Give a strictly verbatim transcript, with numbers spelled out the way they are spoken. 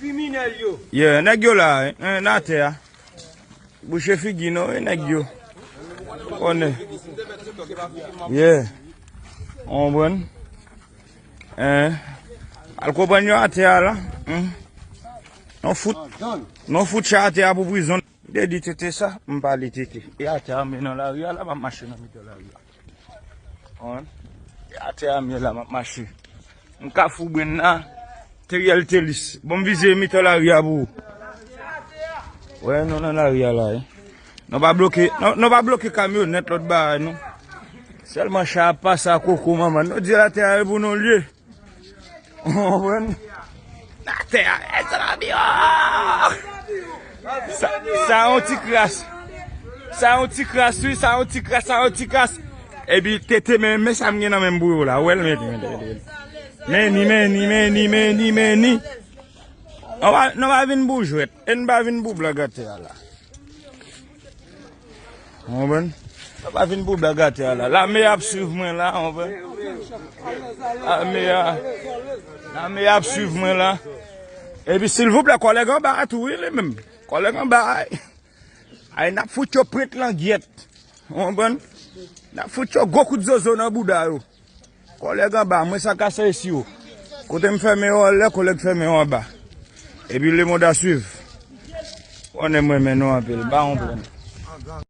Kriminèl yo. Yeah, nèg yo la, hein, nan atè a. Bouche figi nou, wi, nèg yo. Konnen. Yeah. Ou konprann? Hein? Al konprann yo atè a la. Hmm. Non fout. Non fout chay atè a pou prizon. M te di tete sa, m pa li tete. E atè a m nan lari a la, m ap mache nan mitan lari a. Konprann? E atè a m ye la, m ap mache. M Kafou Brenn la, Teriel Telis. Bon, m vize mitan lari a pou ou. Wè, nou nan lari a la, wi. Nou pa bloke, nou, nou pa bloke kamyonèt lòt bagay, non. Sèlman chay ap pase a koko manman. Nou di atè a e pou nou l ye. Ou konprann? Atè a, e sa la bi, oh! Sa, sa yon ti kras. Sa yon ti kras, wi, sa yon ti kras, sa yon ti kras. Epi tete, men, men sa m gen nan men m pou yo la. Ou wè l, men, men, men, men. Meni, meni, meni, meni, meni. Nou pa, nou pa vin pou jwèt. E n pa vin pou blag atè a la. Ou konprann? Sa pa vin pou blag atè a la. Lame ap swiv mwen la, ou konprann? Lame a, lame ap swiv mwen la. Epi silvouplè, kòlèg anba a tou, wi, li menm. Kòlèg anba a. Ay, n ap fout yo prent langyèt. Ou konprann? N ap fout yo gwo kout zozo nan bouda yo. Kòlèg anba, mwen sa kase esi yo. Kote m fèmen yo anlè, kòlèg fèmen yo anba. Epi lemonn a swiv. Konnen mwen men nou anpil, pa yon pwoblèm.